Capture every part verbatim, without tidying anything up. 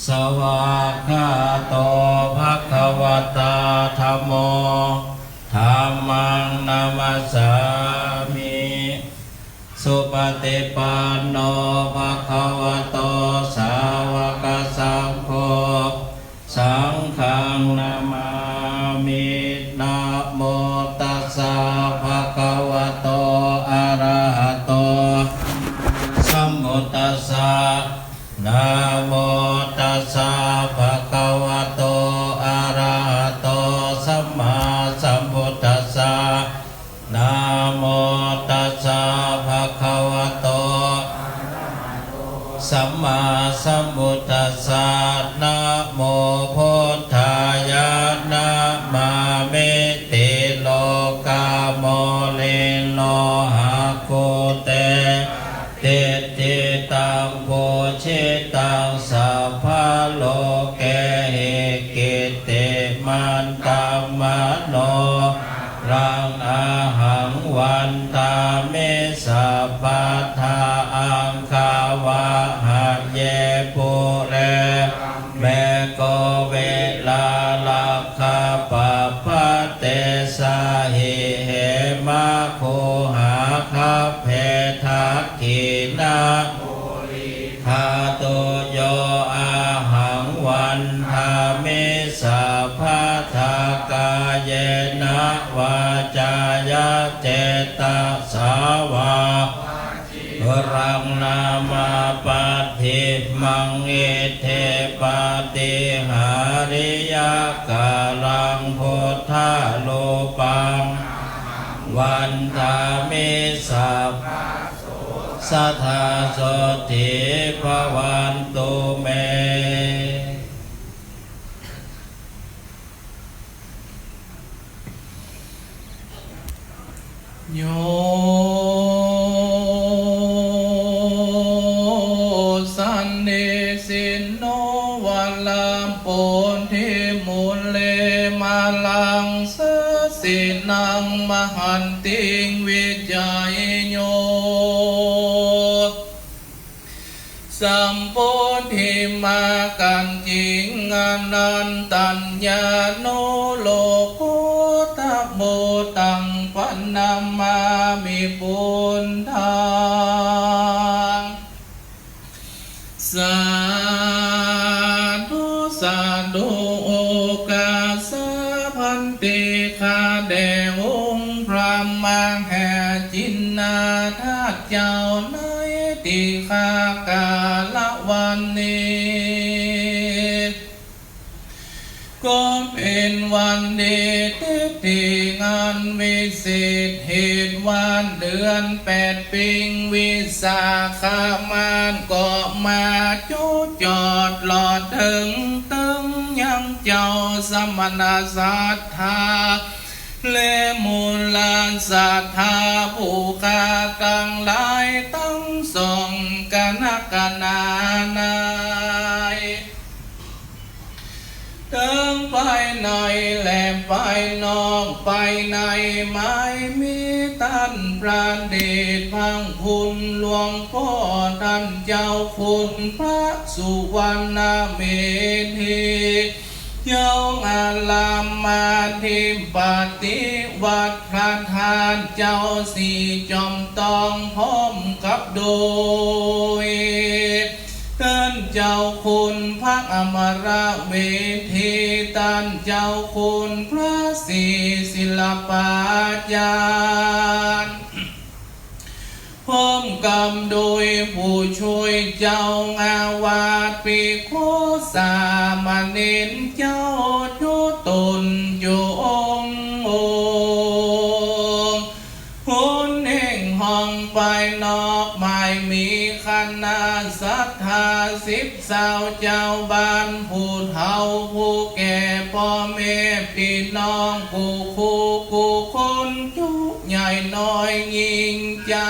สวากขาโต ภะคะวะตา ธัมโม ธัมมัง นะมัสสามิ สุปะติปันโน ภะคะวะโต สาวะกะสังโฆ สังฆัง นะมามิ นะโม ตัสสะ ภะคะวะโต อะระหะโต สัมมาสัมพุทธัสสะ นะโม ตัสสะ ภะคะวะโต อะระหะโต สัมมาสัมพุทธัสสะ นะโม ตัสสะ ภะคะวะโต สัมมาสัมพุทธัสสะ นะโม พุทธายะ นะมามิ ติโลกะ โมเล โลหะกุเต ติฏฐิตัง ปูจิตัง สัพพะโลเกหิ กิตติมันตัง มโน รัง อะหัง วันทามิ สัพพะทา อังคาวะหะเย ปุเร เม โก วิลา รักขะ ปัพพะ เตสาหิ เหมะ คูหา คัพเพ ทักขิณะ มูลี ธาตุโย อะหัง วันทามิ สัพพะทา กาเยนะ วาจายะ เจตสาวา รัง นามา ปัตถิมัง อิทธิปาฏิหาริยะกาลัง พุทธารูปัง วันทามิ สัพพะ สะทา โสตถี ภะวันตุ เม โย สันนิสินโน วะระ โพธิมูเล มะรังสะสินะ มหันติง วิจัยโย สัมโพธิมากัญญิง อนันตัญญานุโลโก ตะโม ตัง ปะนะมามิ ปุทธัง สาธุ สาธุ โอกาสะ ภันเต ข้าแด่องค์พระมหาจินนาถราชเจ้า ในตี้ข้ากาละวันนี้ ก็เป๋นวันดีเต๊ดเต๊ อันวิเศษ เหตุว่าเดือนแปดปิงวิสาขะมาน ก็มาจุจอดหลอดเถิง เถิงยังเจ้าสมณะศรัทธา และมูลศรัทธาผู้ข้าตังหลายตังสอง กะนักกะหนาใน เถิงภายในและภายนอก ภายในหมายมีต้านพระเดชพระคุณหลวงป้อต้านเจ้าคุณพระสุวรรณเมธี เจ้าอารามอธิปติวัดพระธาตุเจ้าสีจอมตอง พร้อมกับโดย ต้านเจ้าคุณพระอมรเวที ต้านเจ้าคุณพระศรีศิลปาจารย์ พร้อมกับโดยผู้ช่วยเจ้าอาวาส ภิกขุสามเณรเจ้าอยู่ต๋นอยู่องค์องค์ คนแห่งห้องภายนอก หมายมีคณะศรัทธาสิบสาวเจ้าบ้าน ผู้เฒ่าผู้แก่ ป้อแม่ปี้น้อง กู้คู่กู้คน จุใหญ่น้อยยิ่งใจ๋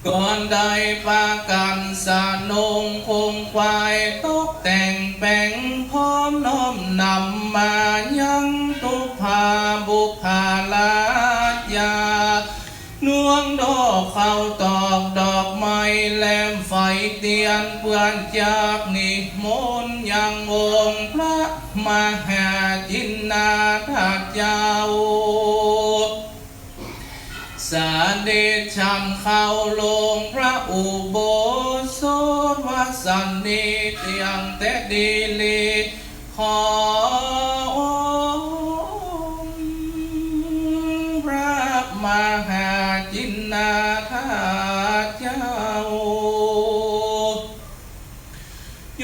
ก็ได้ปากั๋นสะนุงคงควาย ตกแต่งแป๋งพร้อมน้อมนำมายังตุ๊ปผาบุคคลา ญาณวงดอกข้าวตอกดอกไม้แลมไฟเตี้ย อันเปื้อนจากนิมนต์ยังองค์พระมหาจินนาถเจ้า เสด็จฉันเข้าโลงพระอุโบสถ วาสนีเตียงแต่ดีหลี ขอองค์พระมหาจินนาถเจ้า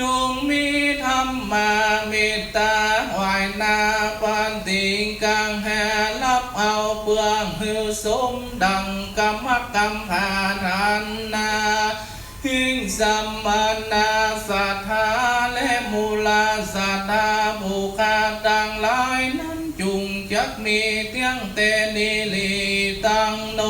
จงมีธรรมาเมตตา ไหว้หน้าปฏิฆาหา ฮับเอาเปื้องหื้อสมดังกำมักกำผาญอันนา หิ้งสมณะศรัทธา และมูลศรัทธาผู้ข้าตังหลายนั้น จุ่งจักมีเตี้ยงแต่นี้หลีตังโน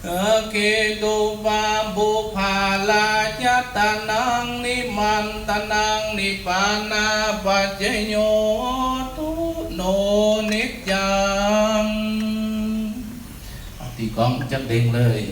เอ เกตุปะปุพพาราชะตะนัง นิมันตะนัง นิพพานาปัจจโย ตุโน นิจจัง เอาตี้กองจักเด้งเลย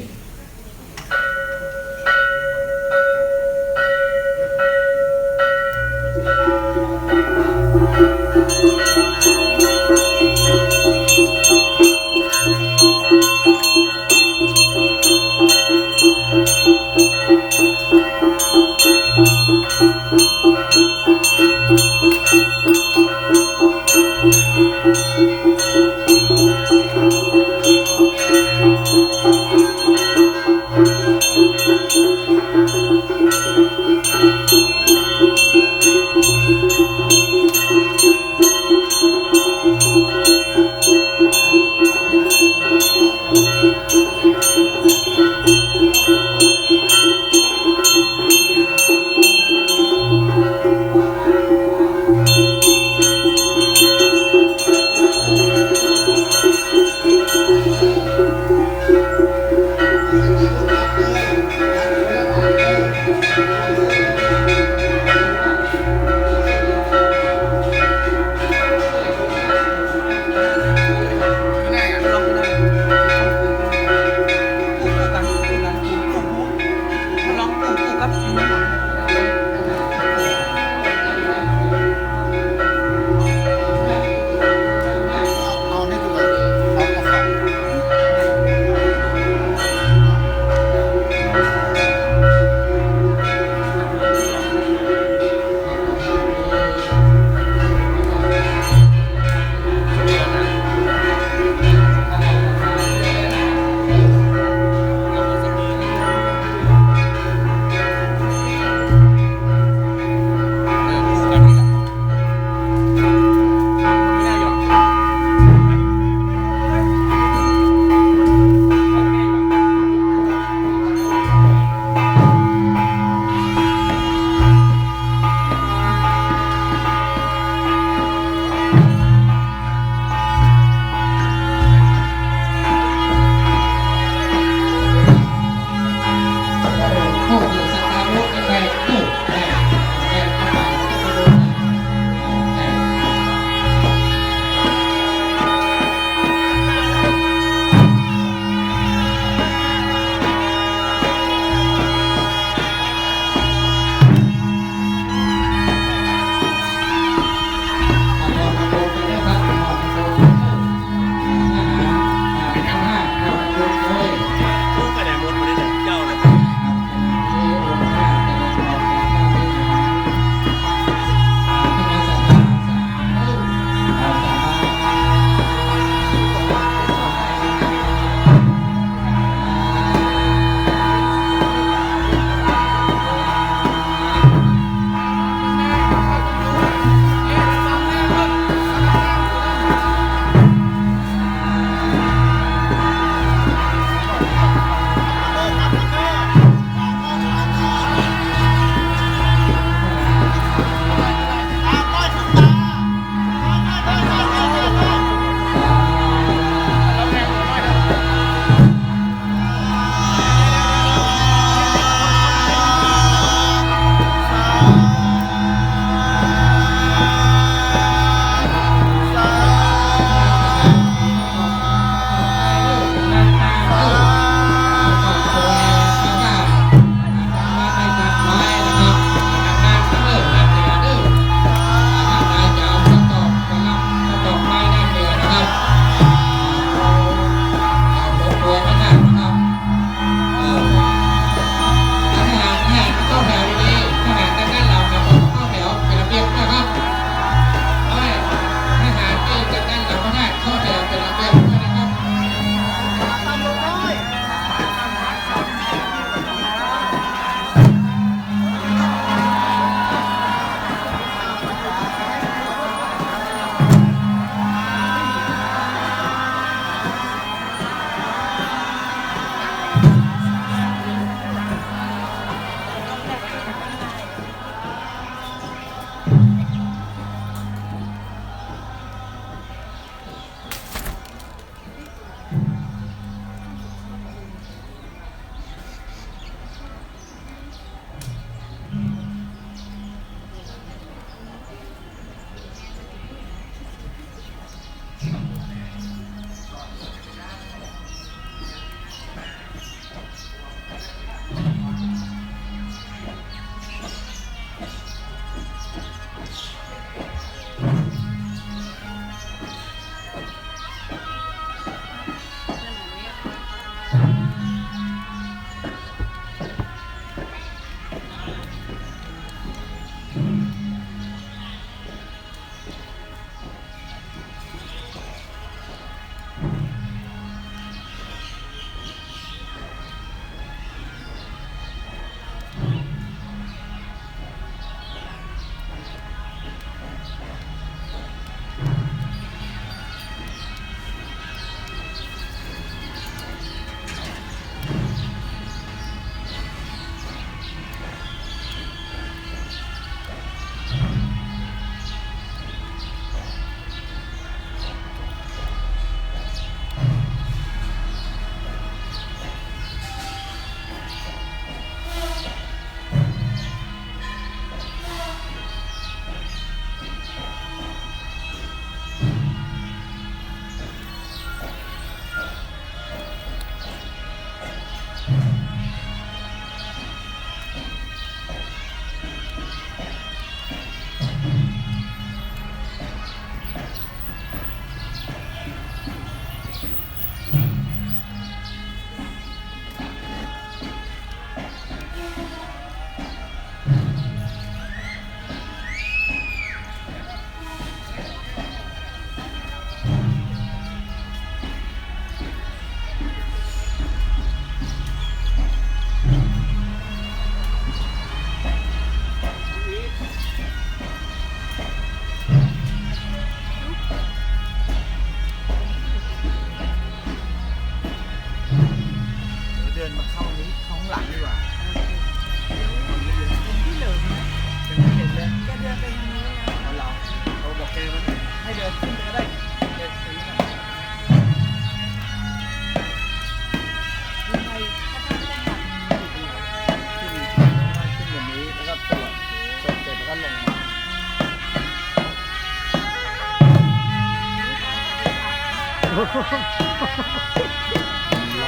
ร้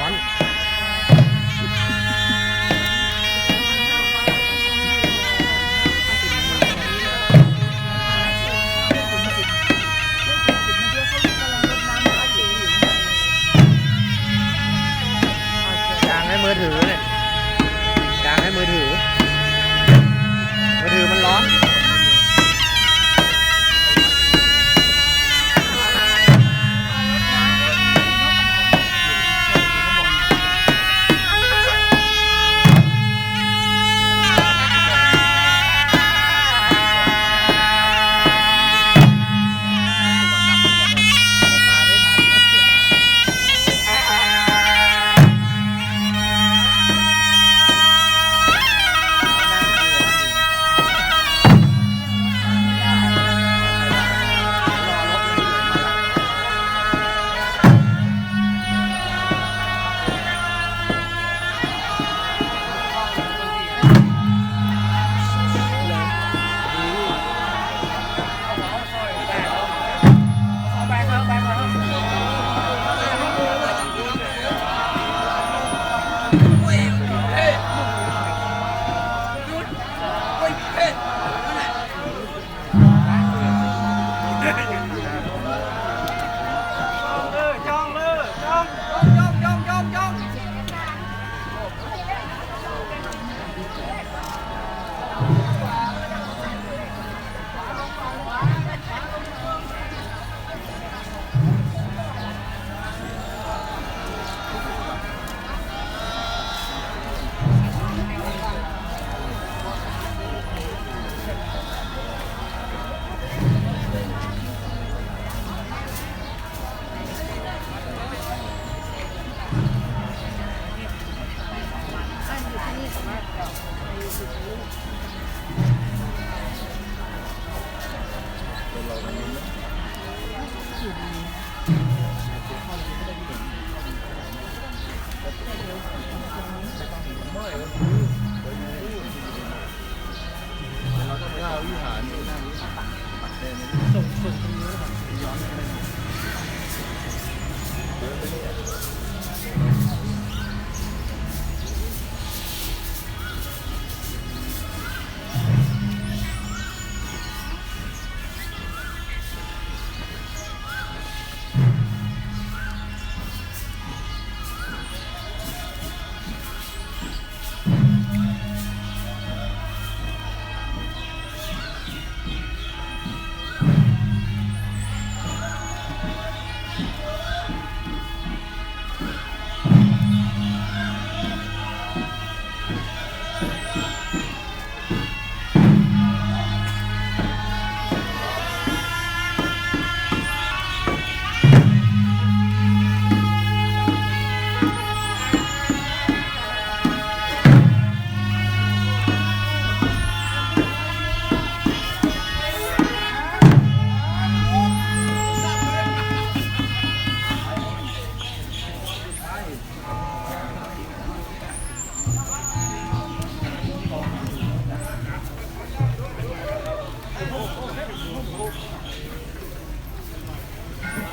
อน กางไว้มือถือเนี่ย กางไว้มือถือ มือถือมันร้อน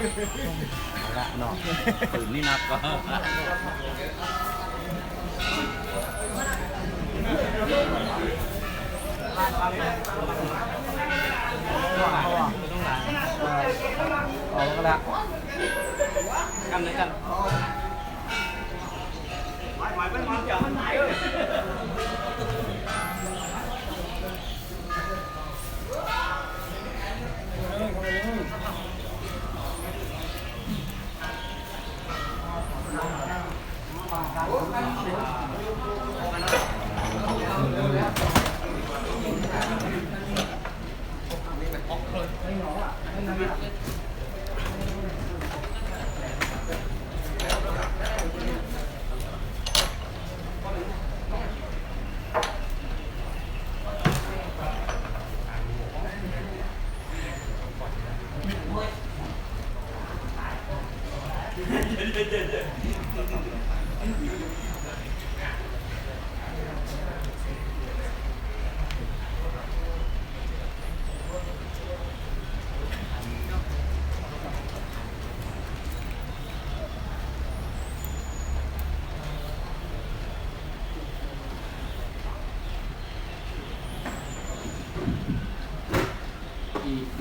เอาละเนาะ ปืนนี่นับก็ เอาละ กันเลยกัน เ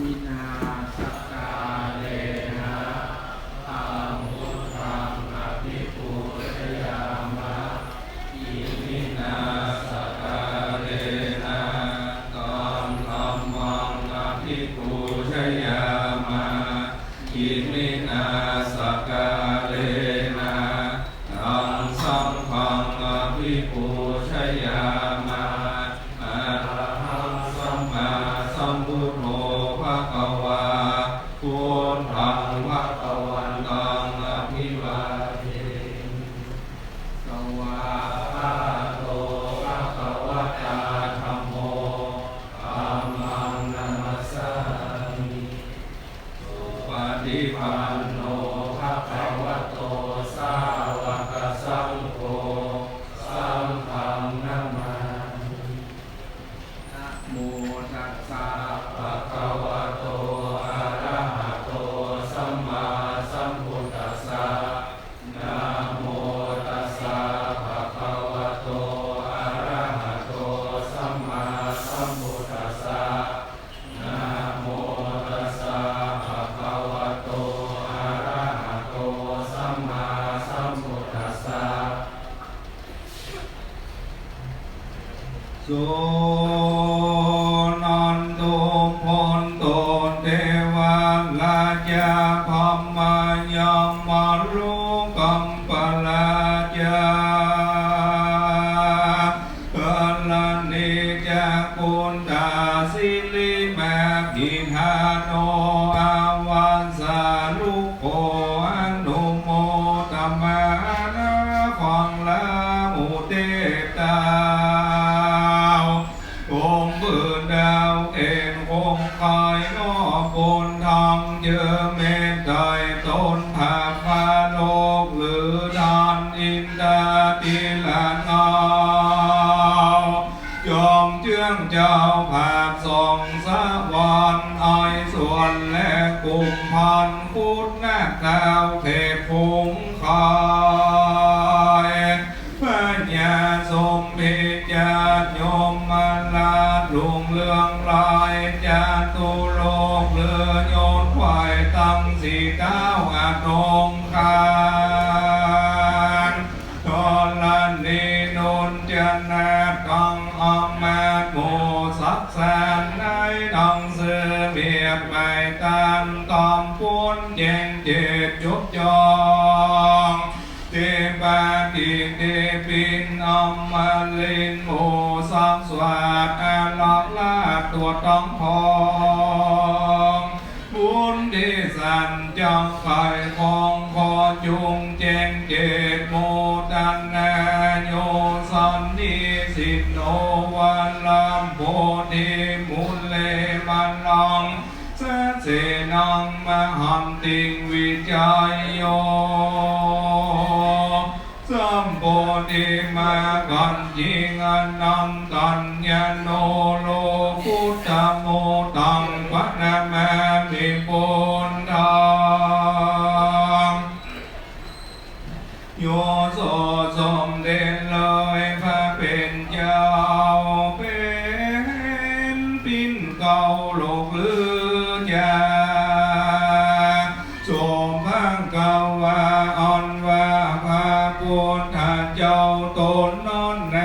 มินาสการะนะ ธัมมุตตังอะภิปูชยามะ อิมินาสการะนะ ธัมมังอะภิปูชยามะ อิมินาสการะนะ ธัมมังอะภิปูชยามะ อะระหังสัมมาสัมพุทโธ ภะคะวา พุทธังภะคะวันตัง อะภิวาเทมิ สวากขาโต ภะคะวะตา ธัมโม ธัมมังนะมัสสามิ สุปะฏิปันโน ภะคะวะโต สาวะกะสังโฆ สังฆังนะมามิ นะโมตัสสะ ภะคะวะโต อะระหะโต สัมมาสัมพุทธัสสะ นะโมตัสสะ ภะคะวะโต อะระหะโต สัมมาสัมพุทธัสสะ นะโมตัสสะ ภะคะวะโต อะระหะโต สัมมาสัมพุทธัสสะ สุนันตุ โพนตุ เตวะราชา พะมะ ยะมะ โลกัมปะราชา กะรณียะกุณฑา สิริมะ หิทาโน อาวัสสานุ โก อนุโมทะมานะ ฟังลาหูเตพเต้า องค์ปืนดาวเข็ญคงคายนอกบนทางเจอเมตไตรตนผาฟ้าโลกหรือท่านอินทาธิราชเฮา จอมเจื้องเจ้าผาบส่องสะหวัน อ้อยสวนและกุมพันธ์ พุทธนาคดาวเทพผงคาย พญาสมพิจาดยมราช รุ่งเรืองลอยจาตุโลก เรือโยนควายตั้งสี่เท้าอดงคาร ธรณีนนจนาถ ตังอำมาตย์หมู่ศักดิ์สาร ในหนังสือเมียดหมายตานตอมปูนแจ้งเจตจบจอง เทพาธิเทพินอมรินทร์หมู่ศักดิ์สวัสดิ์ อารักษ์ราชตัวทองทอง บุญที่สันเจ้าไข่ของขอจุงแจ้งเจตโมทนา โยสันนิสิตโน วรัมโพธิมูเลมะลัง สะเสนังมหันติงวิจัยโย สัมโพธิมรรคกัญญิงอนันตัญญโน โลกุตตะโม ตังพะนะมามิ พุทธัง โยโส สมเด็จเลยพระเป๋นเจ้า เป๋นปิ่นเกล้าโลกลือจา สมพระกวาอันว่าพระพุทธเจ้าตนนั้นแล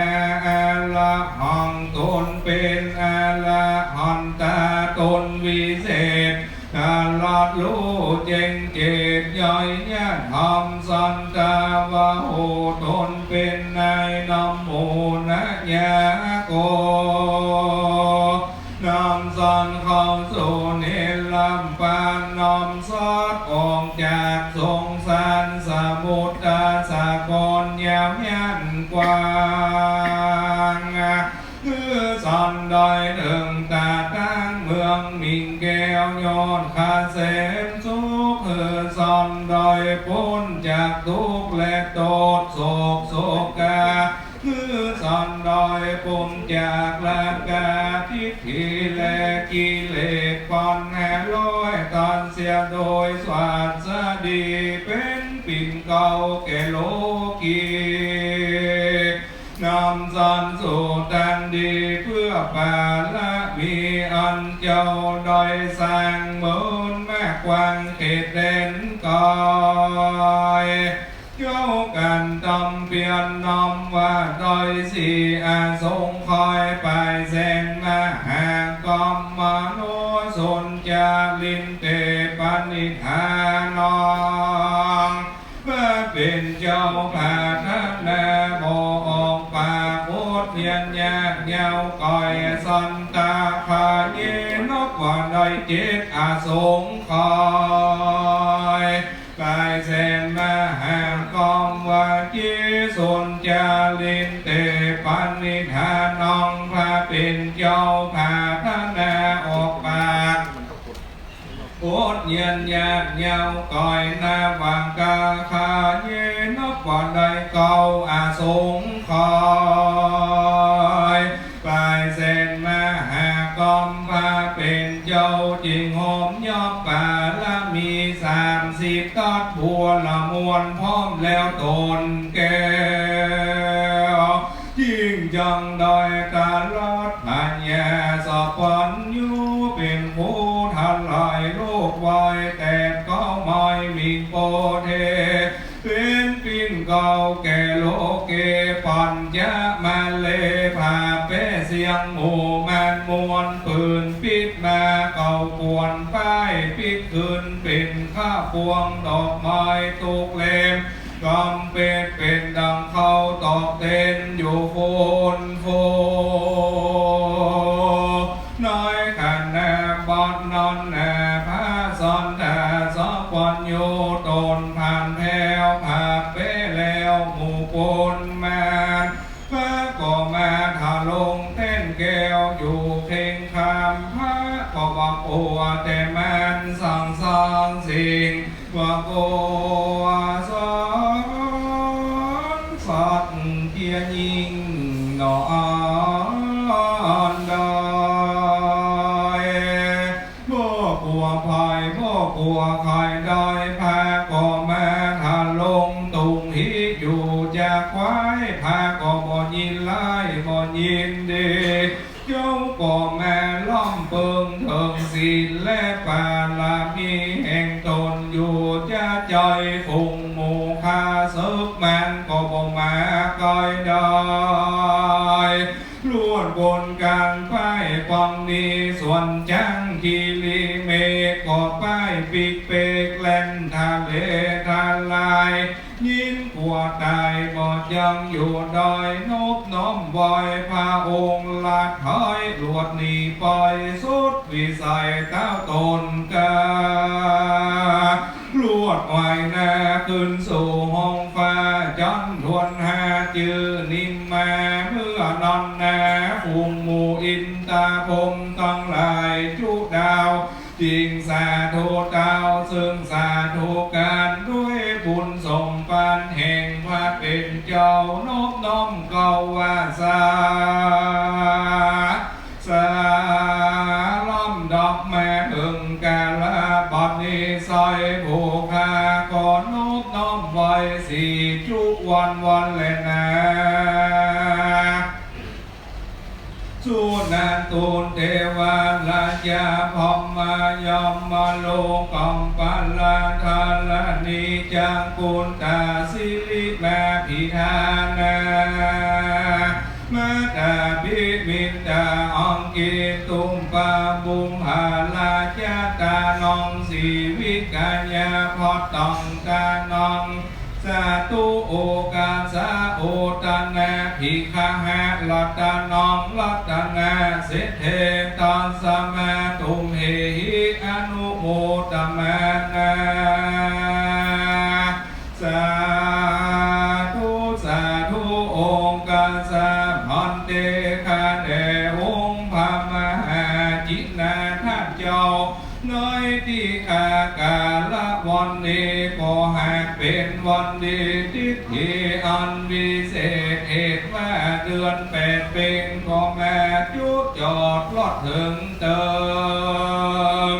อรหัง ตนเป๋นอรหันตาตนวิเศษ ตรัสฮู้แจ้งเจตไยยธรรมสันตาวโห ตนเป๋นนายนำหมู่นายาโก นำสันเข้าสู่นิรรปาน นำสัตว์ออกจากสงสารสมุทรสากลยาวยันกว้าง คือสันได้เถิงตาตั้งเมืองมิ่งแก้วยอดเกษมสุข คือสันได้ป๊นจากทุกข์และโทษโศกโศกา คือสันได้ป๊นจากราคะทิฏฐิและกิเลสพันห้าร้อยตันเสียโดยสวัสดี เป๋นปิ่นเกล้าแก่โลกี นำสันสู่ทางดีเพื่อบารมี อันเจ้าได้สร้างเมินมากกว้างเขตแดนไก๋ เจ้ากั๋นตำเปียรน้อมว่าได้สี่อสงไขย ปายแสนมหากรรมมโนสุนจารินเตปะนิธานัง พระเป๋นเจ้าปรารถนาบ่ออกปาก อดเยียนยากเหย้าไก๋ สันตาคาเย นับว่าได้เจ็ดอสงไขย ปายแสนมหากรรมวจีสุนจารินเตปะนิธานัง พระเป๋นเจ้าปรารถนาออกปาก อดเยียนยากเหย้าไก๋ นวกาคาเย นับว่าได้เก้าอสงไขย ปายแสนมหากรรม พระเป๋นเจ้าจึงโฮมยกบารมีสามสิบ ตัดบัวละมวลพร้อมแล้วตนแก้ว จึงจักได้ตรัสพญาสัพพัญญู เป๋นผู้ทลายโลกวายแตกเก๊าไม้มิงโปเท เป๋นปิ้นเกล้าแก่โลเก ปัญจมะเล ผ่าแป้เสี้ยงหมู่มารมวล ปืนปิ๊ดมาเก๊าปวน ป้ายปิ๊ดขึ้นเป๋นข้าวปวง ดอกไม้ตุ๊กเล่ม กำเปดเป๋นดังข้าวตอกเต้นอยู่โฟนโฟ ในขณะบัดนั้นนา พระสันตาสัพพัญญูตนผ่านแผ้ว ผ่าแป้แล้วหมู่ปนมาร พระก็มาทรงเต้นแก้วอยู่เคียงข้าง พระก็บ่กั๋วแต่มารสังสารสิ่ง บ่กั๋วสงสารเตี้ยยิ่งหนออันใด บ่กั๋วภัย บ่กั๋วใครได้ พระก็มาทรงตุงหิอยู่จากควาย พระก็บ่ยินร้ายบ่ยินดี เจ้าก็มาล้ำเปิงเถิงศีลและบารมีแห่งตนอยู่จะใจ๋ ฝูงหมู่ข้าศึกมารก็บ่มาใก้ได้ ลวดบนก๋างป้ายปองดี ส่วนจ๊างคีรีเมฆก็ป้ายปิ๊กเปกแล่นทะเลทลาย ยินกั๋วต๋ายบ่ยังอยู่ได้ นบน้อมไหว้พระองค์ ลัดถอยลวดหนีไป สุดวิสัยเต้าต๋นกา ลวดไหว้หน้าขึ้นสู่ห้องฟ้า จั๋นทวนหาจื้อนิมมา เมื่อนั้นนา ฝูงหมู่อินตาพรหมตังหลายจุดาว จึงสาธุเต้า ซึ่งสาธุก๋านด้วยบุญสมปันแห่งพระเป๋นเจ้า นบน้อมเกล้าว่าสา สา ล้ำดับมาเถิงกาละบัดนี้ไซร้ ผู้ข้าก็นบน้อมไหว้สี่จุวันวันแลนา สุนันตุเตวาราชาพรหมายมโลกัมปาลาธรณีจักขุตาสิริมาภิธานา มาตาภิมิตาอังกิตุมปาบุมหาราชาตานังสีวิกายาพัตตังตานัง สาธุโอกาสะโอตนะภิกขะหะรัตนังรัตนะเศรษฐเท ตัสสะมาตุมเหหิอนุโมทะมานา สาธุ สาธุ โอกาสะภันเต ข้าแต่องค์พระมหาจินนาถเจ้า ในตี้ข้ากาละวันนี้ก็หากเป๋นวันดีทิศดีอันวิเศษ เหตุว่าเดือนแปดเพ็ญก็มาจุจอดรอดเถิงเติง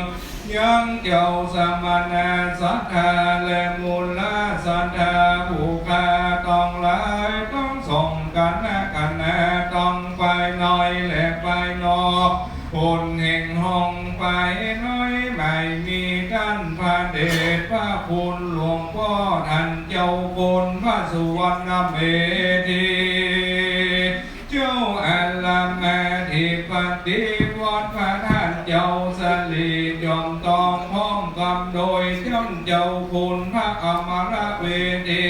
ยังเจ้าสมณะศรัทธาและมูลศรัทธาผู้ข้าตังหลาย ตังสองคณะ คณะตังภายในและภายนอก คนแห่งห้องไปน้อยไม่มี ต้านพระเดชพระคุณหลวงป้อต้านเจ้าคุณพระสุวรรณเมธี เจ้าอารามอธิปติวัด พระต้านเจ้าสะหลีจอมตอง พร้อมกำโดยต้านเจ้าคุณพระอมรเวที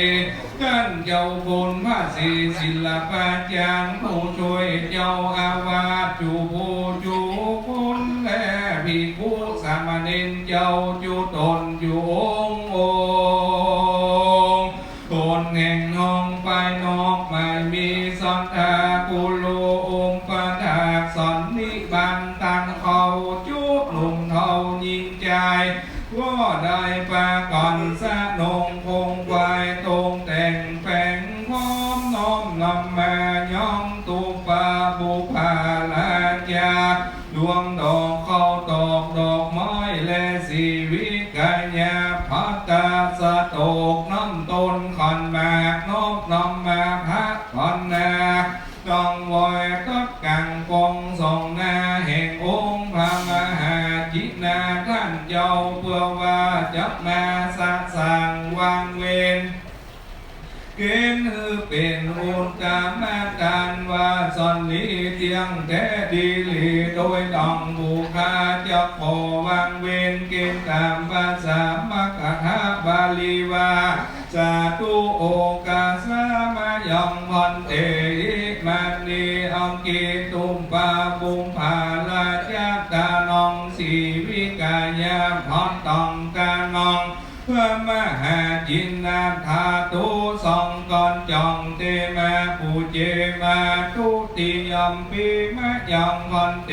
ต้านเจ้าคุณพระศรีศิลปาจ๋ารย์ ผู้ช่วยเจ้าอาวาส จุผู้จุคน และภิกขุสามเณรเจ้าจุต๋นจุองค์องค์ คนแห่งห้องไปนอกไม่มี ศรัทธากุลุอุปถากสอนนิบันตันเขาจุหนุ่มเฒ่าญิงจาย ก็ได้ปากั๋นสะนงคงไขว่ตกแต่งแป๋งพร้อม น้อมนำมายังตุปาปุปปาราชา ดวงดอกข้าวตอกดอกไม้และสีวิไกยภัตตา สะโตกน้ำต้นขันหมาก น้อมนำมาพระพันนา ต้องไหว้ตัดกั๋งกองส่องหน้าแห่งองค์พระมหาจินนาต้านเจ้า เปื้อว่าจะมาสะสางวางเวร เก๋ณฑ์หื้อเป๋นอุตตมะต้านว่าสอนดีเตี้ยงแต๊ดีหลี โดยต้องผู้ข้าจะขอวางเวร เก๋ณฑ์ต๋ามภาษามคธบาลีว่า สาธุโอกัสสะ มะยังภันเต อิมานิ อังกิตุปปาปุปปาราชะตานัง สีวิไกยภัตตังตานัง พระมหาจินนาถาตุ สองก้อนจ่องเตมา ปูเจมา ทุติยัมปิ มะยังภันเต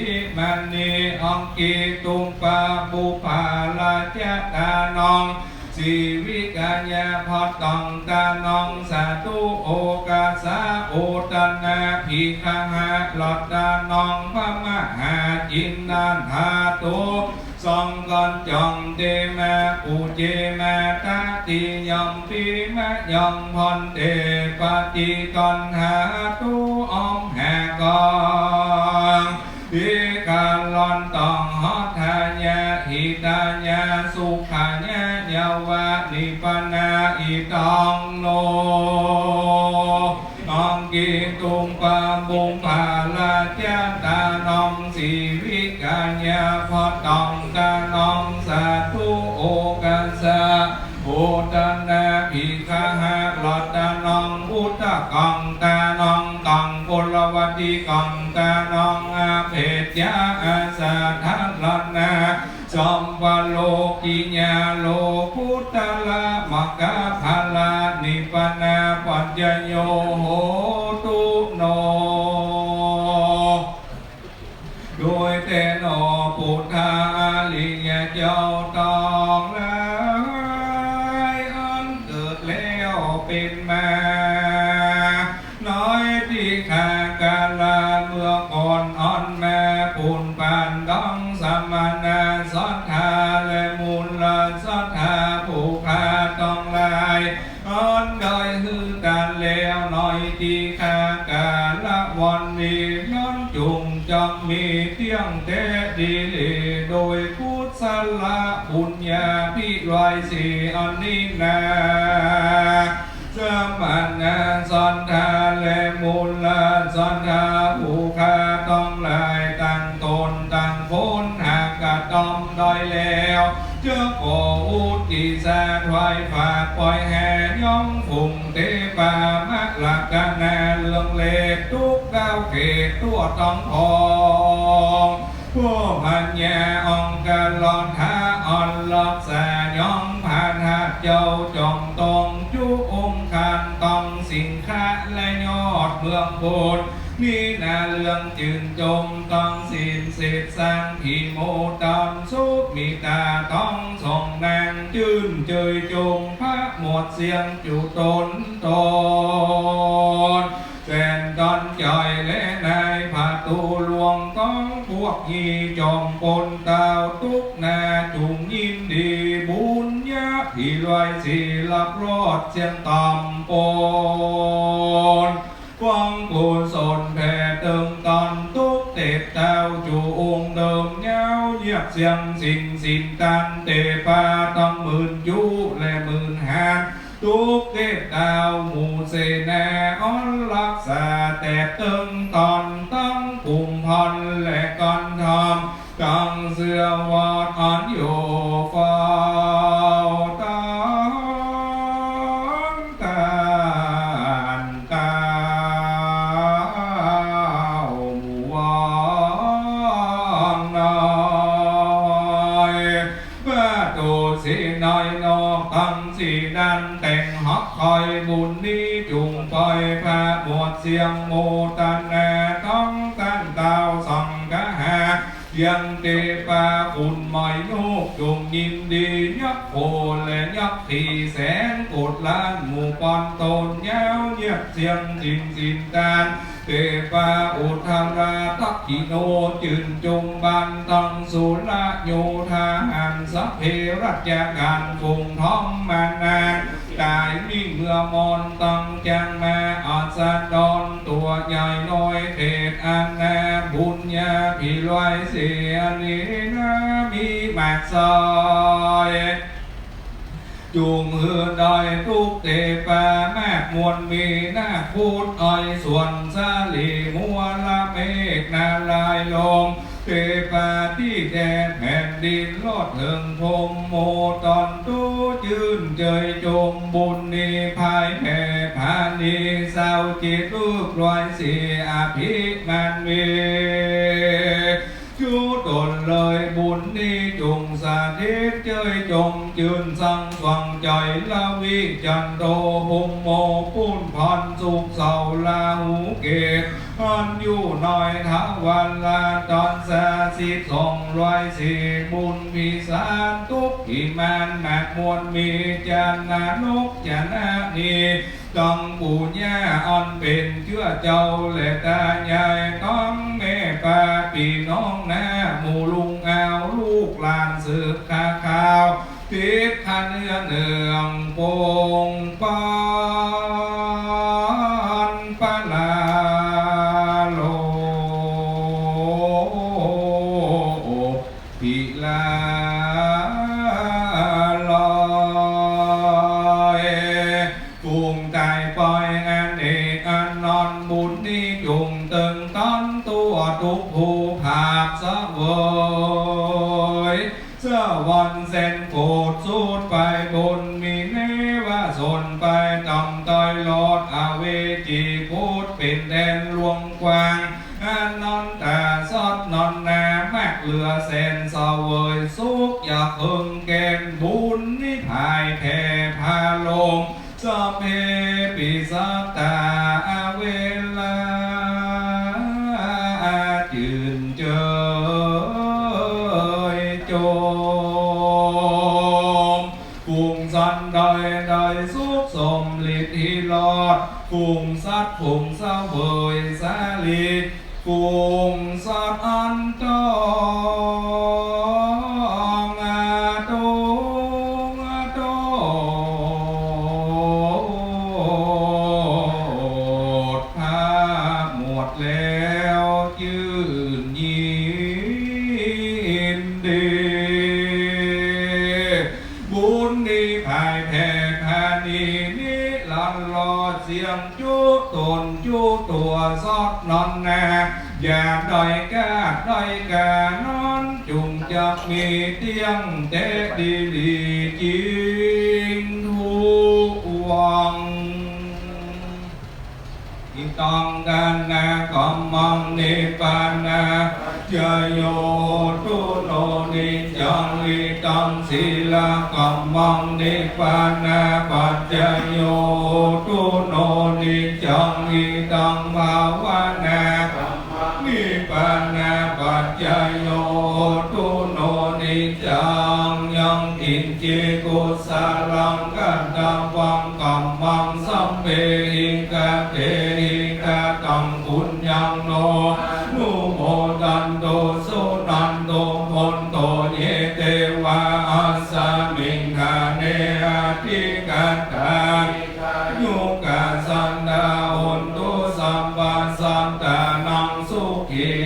อิมานิ อังกิตุปปาปุปปาราชะตานัง สีวิไกยภัตตังตานัง สาธุโอกัสสะ โอทนาภิกขะหะรัตตานัง พระมหาจินนาถาตุ สองก้อนจ่องเตมา ปูเจมา ตติยัมปิ มะยังภันเต ปฏิกัณหาตุ อ้อมห้าก้อน ภิกขะรัตตัง หัตถายะ หิตายะ สุขายะ ยาวะ นิพพานา อิทัง โน อังกิตุปปาปุปปาราชะตานัง สีวิไกยภัตตังตานัง สาธุโอกัสสะ โอทนาภิกขะหะรัตตานัง อุทธังกังตานัง กังกุลวัตถิกังตานัง อเผจญาอาสาธารณา สัพพะโลกิยา โลกุตตะระมรรคผลา นิพพานาปัจจโย โหตุ โน โดยแต๊หนอ ปุทธา อริยะเจ้าตังหลาย อันเกิดแล้วเป๋นมา ในตี้คากัลละเมื่อก่อนอันมา ปูนปานดังสมณะศรัทธา และมูลศรัทธาผู้ข้าตังหลาย อันได้หื้อตานแล้วในตี้คากัลละวันนี้นั้น จุ่งจักมีเตี้ยงแต๊ดีหลี โดยกุศลบุญญาภิไลยสี่อันนี้นา สมณะศรัทธาและมูลศรัทธาผู้ข้าตังหลาย ตั้งต๋นตั้งคนหากกระต๋อมได้แล้ว จะขออุทิศถวายฝากปล่อยแห่ยังฝูงเตปามะลักษณะเรื่องเลขทุกดาวเขตทั่วตังพอง ผู้ปัญญาองค์กรอนทาอ่อนรักษายังพระธาตุเจ้าจอมตองจุองค์คันตังสิงคะและยอดเมืองโพธิ์ มีหน้าเรื่องจื่นจมตังสิ้นเสษสังพิโมตันสุมิตาตังสองนางจื้นเจยจงพระหมวดเสียงจุตนตน แสนตันใจ๋และนายประตูหลวงตังปวกฮี่จอมปนตาวตุ๊กนาจุ่งยินดีบุญญาภิไลยสี่ลับรอดเสียงต่ำปน ป๋องกุศลแผ่เติงต๋อนตุ๊กเตพเต้า จู๋องค์เดิมยาวเยียบเสี้ยงสิ่งสินตาน เตปาตังหมื่นจุและหมื่นหาด ตุ๊กเตพเต้าหมู่เสนา อันฮักษาแตบเติงต๋อน ตังกุมภัณฑ์และก้อนถ้ำ ตังเสื้อวอดอันอยู่เฝ้าตังต้านเต้าหมู่วังน้อย ประตูสีน้อยนอกตังสี่ด้าน แต่งฮักใค่บุญนี้จุ่งปอย พระหมวดเสียงโมตนา ตังต้านเต้าสังฆา ยังเตปาขุนไหมนก จุ่งยินดียักษ์โขและยักษ์ขีแสนโกษล้าน หมู่ปอนตนยาวเยียบเสี้ยงสิ่งสินตาน เตปาอุทราทักขิโณ จื่นจุมบานตังสุรโยธา อันสัพเพรัชกาลฝูงธรรมนาฏ ต๋ายมีเมือมอนตังจังมา อัสดรตั๋วใหญ่น้อย เขตอาณาบุญญาภิรวยศรีอันนี้นา มีมากซอย จุ่งหื้อได้ตุ๊กเตปามากมวล มีนาคพุทธอ้อยสวนสาลี มัวละเมฆนารายณ์ลม เตปาตี้แดนแผ่นดิน รอดเถิงพรหมโมตอน ตู้จื้นเจยจมบุญนี้ ภายแผ่ผานี เศร้าจิตลูกรอยสีอภิมานเว จุตนเลยบุญนี้จุ่งสถิตเจยจมจื้น สังสว่างใจ๋ละวิจันโต พรหมโมปูนพรสุขเสาราหูเกต อันอยู่ในทวารตอนสาสิบสองร้อยสี่ บุญพิสารตุ๊กขีมานมากมวล มีจานะนกจานะนี ตังปู่ย่าอันเป๋นเจื้อเจ้าและตายาย ตังแม่ป้าปี้น้องน้า หมู่ลุงอาวลูกหลานสืบข้าขาว ติดข้าเนื้อเนืองปงปันปะลาโล ภิลาลอย ฝูงต๋ายปอยอเนกอานนท์ บุญนี้จุ่งเติงต๋อนตั๋วตุ๊กผู้ภาคเสวย สวรรค์แสนโกษน์สุดไปบน มีเนวะสนไปต่ำต้อย รอดอเวจีคดเป๋นแดนหลวงกว้าง อานนท์ต๋าสดนอนนามากเหลือแสน เสวยสุขอย่าเคิงแก่น บุญนี้ผายแผ่ผาลม สัพเพปิสัตตาอเวรา จื่นเจยจม ฝูงสัตว์ใดๆ สุขสมฤทธิรอด ฝูงสัตว์ฝูงเสวยสาลี ฝูงสัตว์อันต้องอาทุกข์โทษภัยหมดแล้ว จื่นยินดี บุญนี้ผายแผ่ผานีนิรันดร์รอด เสี้ยงจุตนจุตั๋วสดนอนนา อย่าด้อยก้าด้อยก๋านั้น จุ่งจักมีเตี้ยงแต๊ดีหลีจิงทั่วง อิทังทานะกัมมัง นิพพานะปัจจโย โหตุโน นิจจัง อิทังสีลกัมมัง นิพพานะปัจจโย โหตุโน นิจจัง อิทังภาวนากัมมัง นิพพานะปัจจโย โหตุโน นิจจัง ยังกิญจิกุสลังกัตตวัง กัมมังสัพเพหิ กะเตหิ กะตัง ปุญญัง โน อนุโมทันตุ สุนันตุ โพนตุ เย เตวา อัสสมิง ฐาเน อธิกาตา ยุกาสันตา โหนตุ สั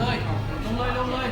เลย ลงเลย ลงเลย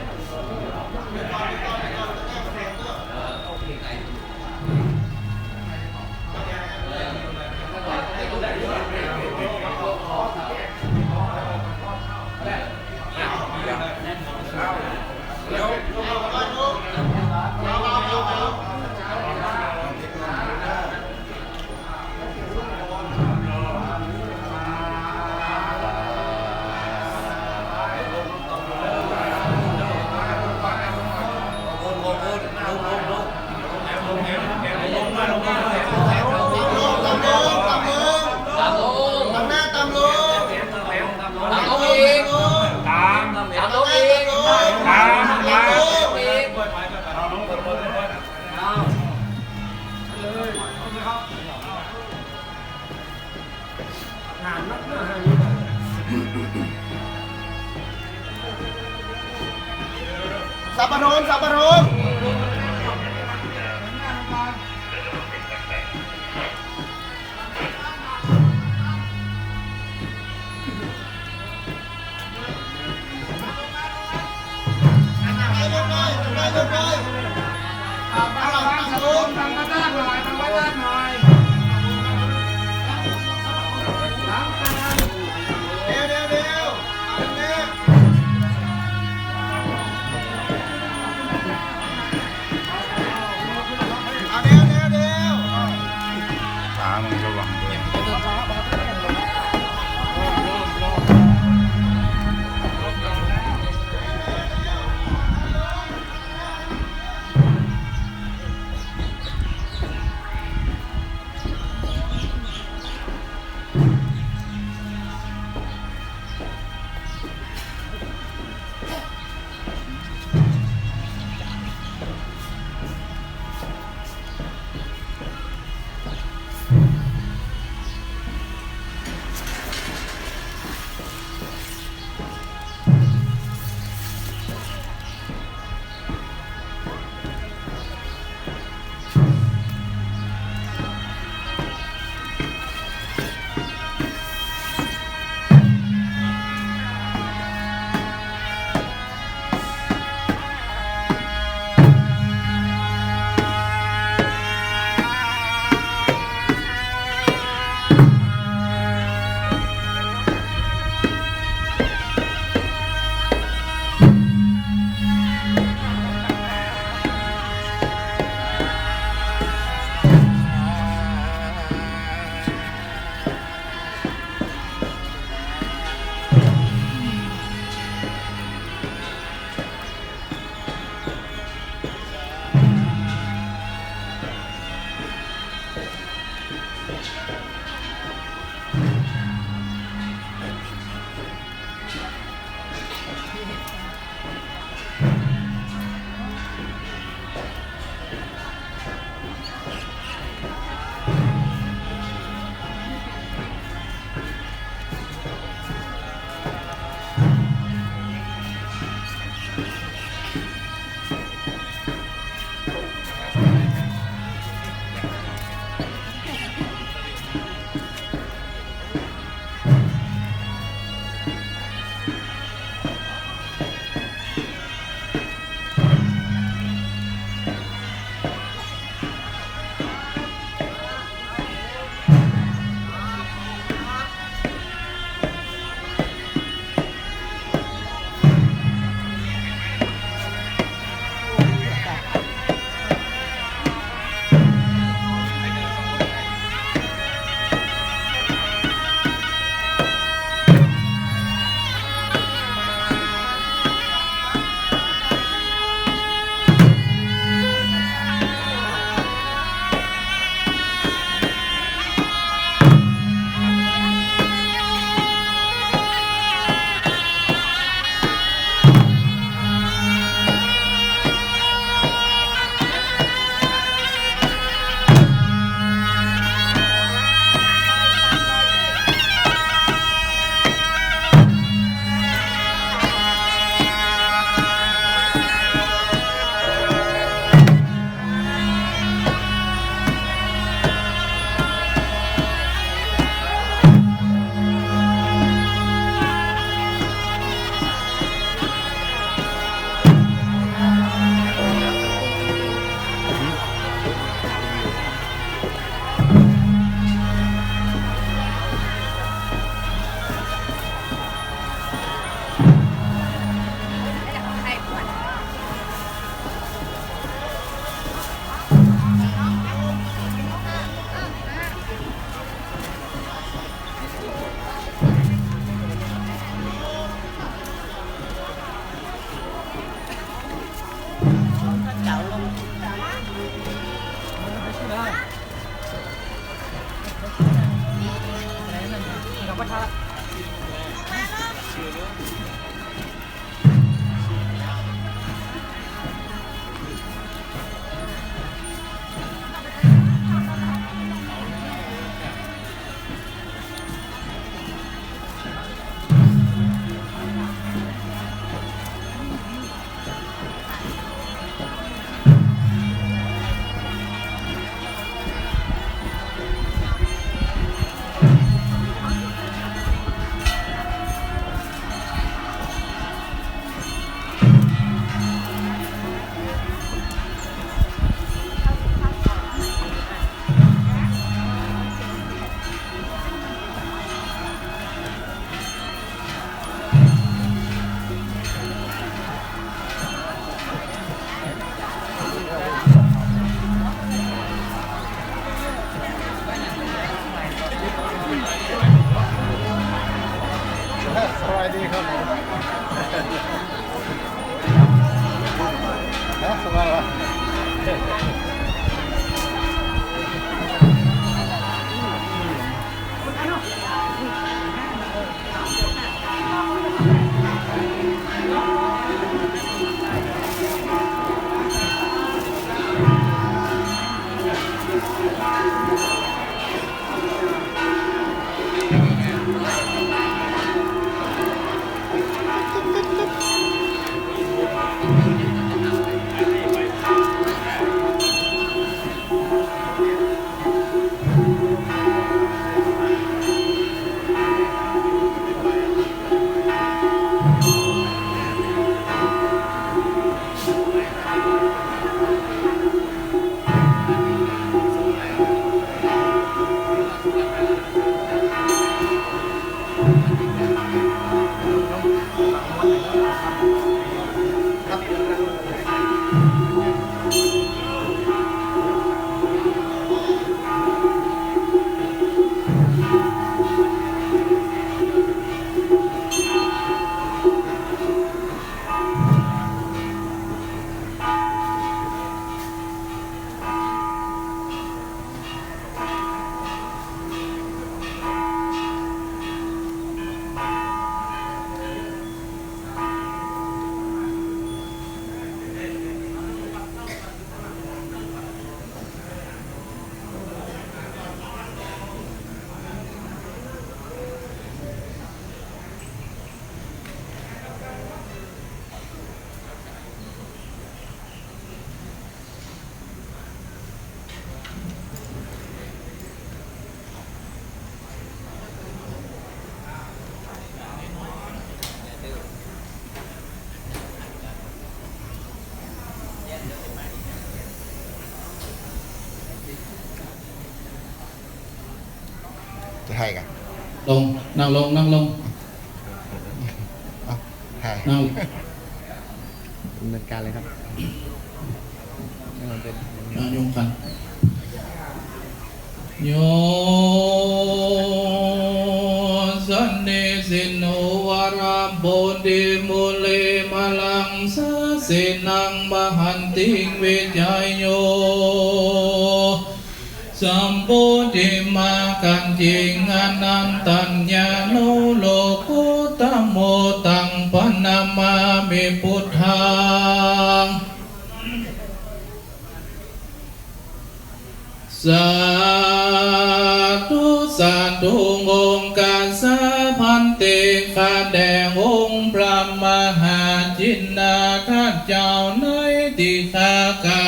ตามลง ตามลง ตามลง ตามลงอีก ตาม ตามลงอีก ตาม ตามลงอีก สับปะรด สับปะรด เ สบายดีครับผม นะ สบายวะ จะถ่ายกั๋น ลง นั่งลง นั่งลง อ่ะ ถ่าย นั่ง ดำเนินการเลยครับ ให้มันเป็น อ่ะ ยกขัน โย สันนิสินโน วรโพธิมูเล มะลังสาสินัง มหันติง วิจัยโย สัมโพธิมรรคเจ๋งอนันตัญญาโณ โลกุตตโม ตังพะนะมามิ พุทธัง สาธุ สาธุ องค์การสา ภันเต ข้าแด่องค์พระมหาจินนาถเจ้า ในตี้ข้ากล่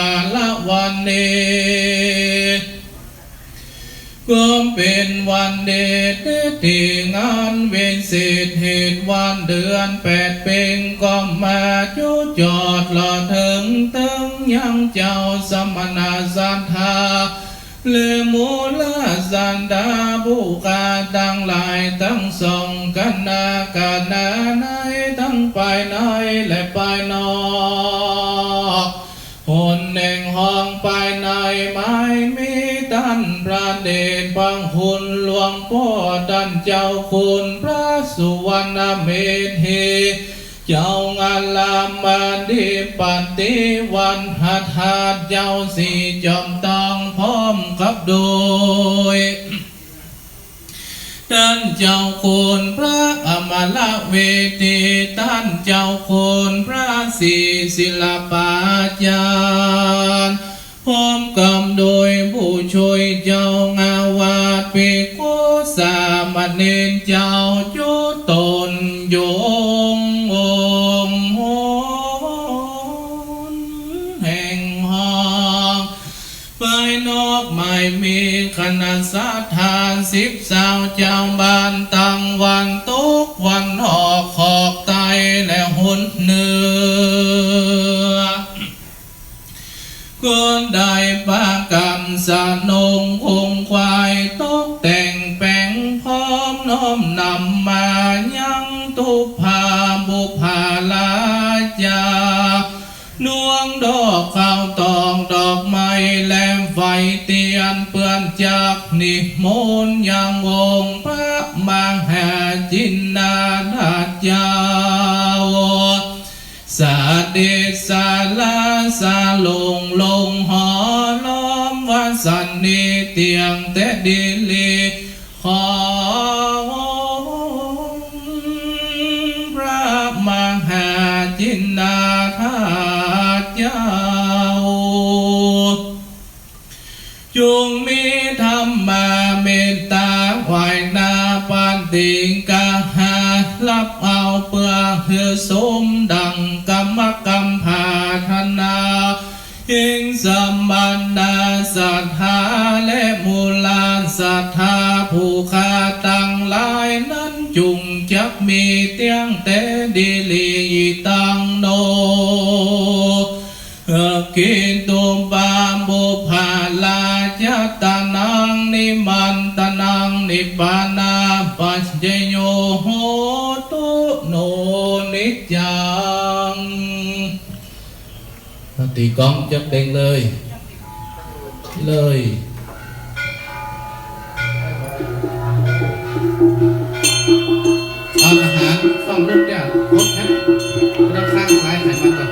าววันนี้ ก็เป๋นวันดีเต๊ตี้งานวิเศษ เหตุวันเดือนแปดเพ็งก็มาจุจอด ลอดเถิงเติ๊งยังเจ้าสมณะศรัทธา และหมู่เหล่าสัตตาผู้ข้าตังหลาย ตังสองคณะ คณะในตังภายในและภายนอก หนแห่งห้องภายใน หมายมีต้านพระเดชพระคุณหลวงป้อ ต้านเจ้าคุณพระสุวรรณเมธี เจ้าอารามอธิปัตย์ตี้วัดพระธาตุ เจ้าศรีจอมทอง พร้อมกับโดย ต้านเจ้าคุณพระอมรเวที ต้านเจ้าคุณพระศรีศิลปาจารย์ พร้อมกับโดยผู้ช่วยเจ้าอาวาสภิกขุสามเณรเจ้า จุ๊ตนโยงองค์หนแห่งห้อง ภายนอกหมายมีคณะศรัทธา สิบสาวเจ้าบ้าน ตังวันตก วันออก ขอบใต้และหนเหนือ ก็ได้ปากั๋นสะนงคงควาย ตกแต่งแป๋งพร้อม น้อมนำมายังตุ๊ปาบุปผาราชา นวงดอกข้าวตอก ดอกไม้และไฟเตียน เปื้อนจักนิมนต์ยังองค์พระมหาจินนาถเจ้า เสด็จสาราสาลง ลงหอล้อมวัดสันนิเตียงแต๊ดีหลี ของพระมหาจินนาถเจ้า จงมีธรรมาเมตตา ไหว้หน้าปฏิกาหา ฮับเอาเปื้อหื้อสมดั่งกำกำปรารถนา เฮงสมณะศรัทธาและหมู่เหล่าศรัทธาผู้ข้าตังหลายนั้น จุ่งจักมีเตี้ยงแต๊ดีหลีตังโน เออ กิตตุปาบุปผาราชตานัง นิมันตานัง นิพพานาปัจจโย โหตุ โน นิจจัง ตีกลองจักเต็งเลย เลย เอาทหารฟังลูกเนี่ย กดแท็บ แล้วข้างซ้ายไขมันก่อน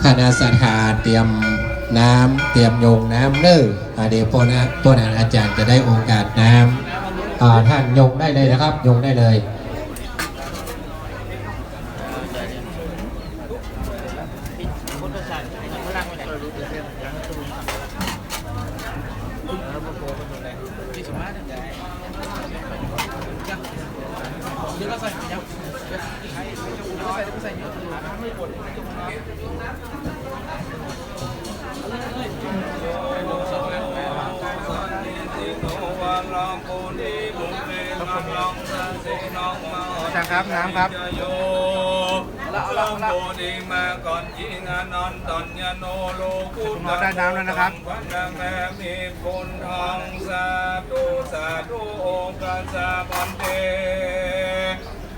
คณะศรัทธาเตรียมน้ำ เตรียมยงน้ำเน่อ อ่า เดี๋ยวป้อนะ ป้อนะอาจ๋ารย์จะได้โอกาสน้ำ อ่า ต้านยงได้เลยนะครับ ยงได้เลย อาจ๋ารย์ครับ น้ำครับ สัพโพธิมาก่อน จริงอนันตัญญโน โลกุตโต ได้น้ำแล้วนะครับ สัมปันนมามี คุณทอง สาธุ สาธุ องค์กษัตริย์ พันเต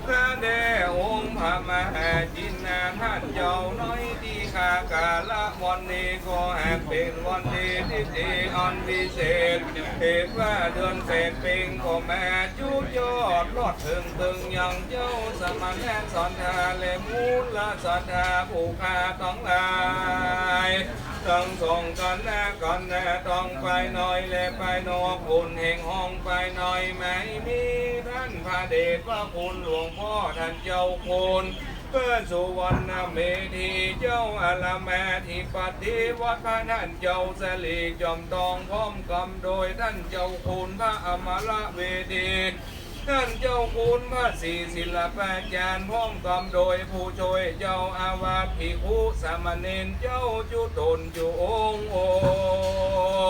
พระเดชองค์พระมหาจินนาท่านเจ้าน้อย ตี้ข้ากาละวันนี้ก็หากเป๋นวันดีที่ดีอันวิเศษ เหตุว่าเดือนแปดเพ็ญก็มาจุยอดรอดเถิงเถิงยังเจ้าสมณะศรัทธาและมูลศรัทธาผู้ข้าตังหลาย ตังสองกัณฑ์นะ กัณฑ์นะตังฝ่ายในและฝ่ายนอก คนแห่งห้องฝ่ายในไม่มี ท่านพระเดชพระคุณหลวงพ่อท่านเจ้าคุณพระสุวรรณเมธี เจ้าอารามอธิปติวัด พระท่านเจ้าสิริจอมทอง พร้อมกำโดยท่านเจ้าคุณพระอมรเวที ท่านเจ้าคุณพระศรีศิลปาจารย์ พร้อมกำโดยผู้ช่วยเจ้าอาวาส ภิกขุสามเณรเจ้าจุ๊ตนจุ๊องค์อ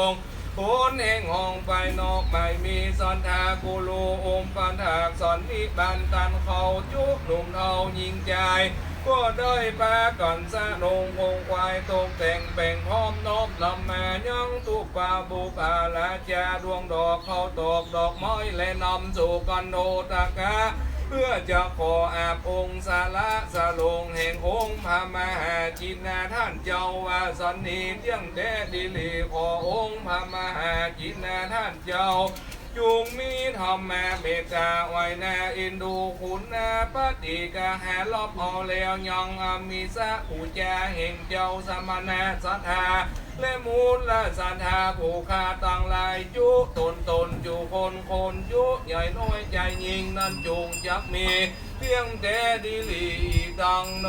งค์ คนแห่งห้องฝ่ายนอกไม่มี ศรัทธากุลุอุปัฏฐากสอนนิบันตันเขาจุ๊ หนุ่มเฒ่าญิงจาย ก็ได้ปากั๋นสะนุงคงควายตกแต่งแป๋งพร้อมนอบนำมายังตุ๊ปาบุปผาราชา ดวงดอกข้าวตอกดอกไม้และนำสู่คันโธตกะ เพื่อจะขออาบองค์สละสลงแห่งองค์พระมหาจินนาท่านเจ้าว่าสันนิเตี้ยงแต๊ดีหลี ขอองค์พระมหาจินนาท่านเจ้า จุ่งมีธรรมะเมตตาไหวนาเอ็นดูคุณนาปฏิกาหารอบเอาแล้วยังอมิสะปู๋จาแห่งเจ้าสมณะศรัทธา และมูลศรัทธาผู้ข้าตังหลายจุ๊ตนตนจุ๊คนคนจุ๊ใหญ่น้อยจายยิ่งนั้นจุ่งจักมี เตี้ยงแต๊ดีหลีตังโน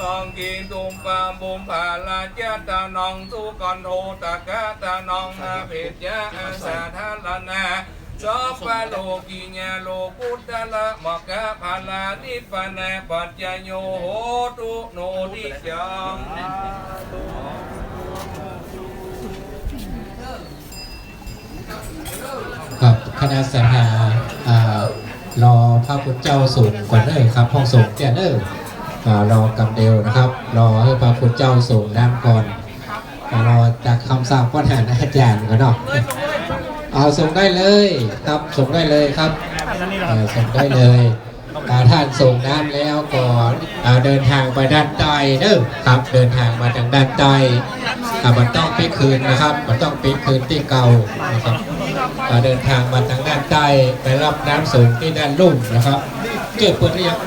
ตังกิงตุ๊ปาบุปผาราชาตานังสุคันโธตกะตานังอภิจจาอาสาธารณะ สัพพะโลกิยาโลกุตตะระมรรคผลานิพพานะปัจจโยโหตุโนทิจจัง ครับ คณะศรัทธา อ่า รอพระคุณเจ้าสงฆ์ก่อนเน่อครับ ห้องสงฆ์เตี้ยเน่อ อ่า รอกำเดียวนะครับ รอหื้อพระคุณเจ้าสงฆ์น้ำก่อน อ่า รอจากคำสั่งป้อนะอาจ๋ารย์ก่อนเนาะ เอาสงฆ์ได้เลยครับ สงฆ์ได้เลยครับ เอ่อ สงฆ์ได้เลย อ่า ต้านสงฆ์น้ำแล้วก็ อ่า เดินทางไปด้านใต้เน่อครับ เดินทางมาตางด้านใต้ อ่า บ่ต้องปิ๊กคืนนะครับ บ่ต้องปิ๊กคืนตี้เก่านะครับ อ่า เดินทางมาตางด้านใต้ ไปฮับน้ำสงฆ์ตี้ด้านลุ่มนะครับ เก็บเปิดหรือยัง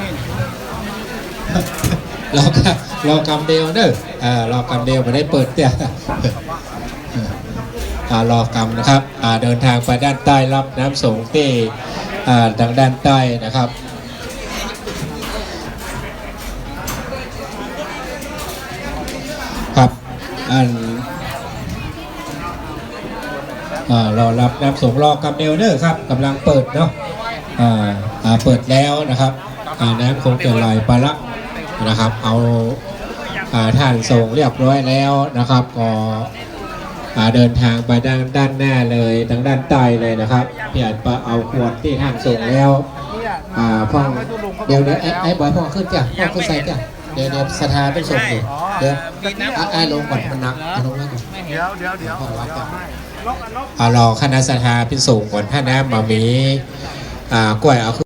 รอกำ รอกำเดียวเน่อ อ่า รอกำเดียว บ่ได้เปิดเตี้ย อ่า รอกำนะครับ อ่า เดินทางไปด้านใต้ฮับน้ำสงฆ์ตี้ อ่า ตางด้านใต้นะครับ ครับ อัน อ่า รอฮับน้ำสงฆ์ รอกำเดียวเน่อครับ ก่ำลังเปิดเนาะ อ่า อ่า เปิดแล้วนะครับ อ่า น้ำคงจะไหลไปละนะครับ เอา อ่า ต้านสงฆ์เรียบร้อยแล้วนะครับ ก็ อ่า เดินทางไปด้าน ด้านหน้าเลย ตางด้านใต้เลยนะครับ เปียบไปเอาขวดตี้ต้านสงฆ์แล้ว อ่า พ่อง เดี๋ยว เดี๋ยว ไอ้ ไอ้บอย พ่องขึ้นเตี้ย พ่องขึ้นใส่เตี้ย เดี๋ยว เดี๋ยวศรัทธาไปส่งอยู่ เดี๋ยว อ่ะ ไอ้ลงก่อน มันหนัก เอาลงไว้ก่อน เดี๋ยว เดี๋ยว เดี๋ยว พ่องรับก่อน อ่า รอคณะศรัทธาไปส่งก่อน ถ้าน้ำบ่มี อ่า ก้วยเอา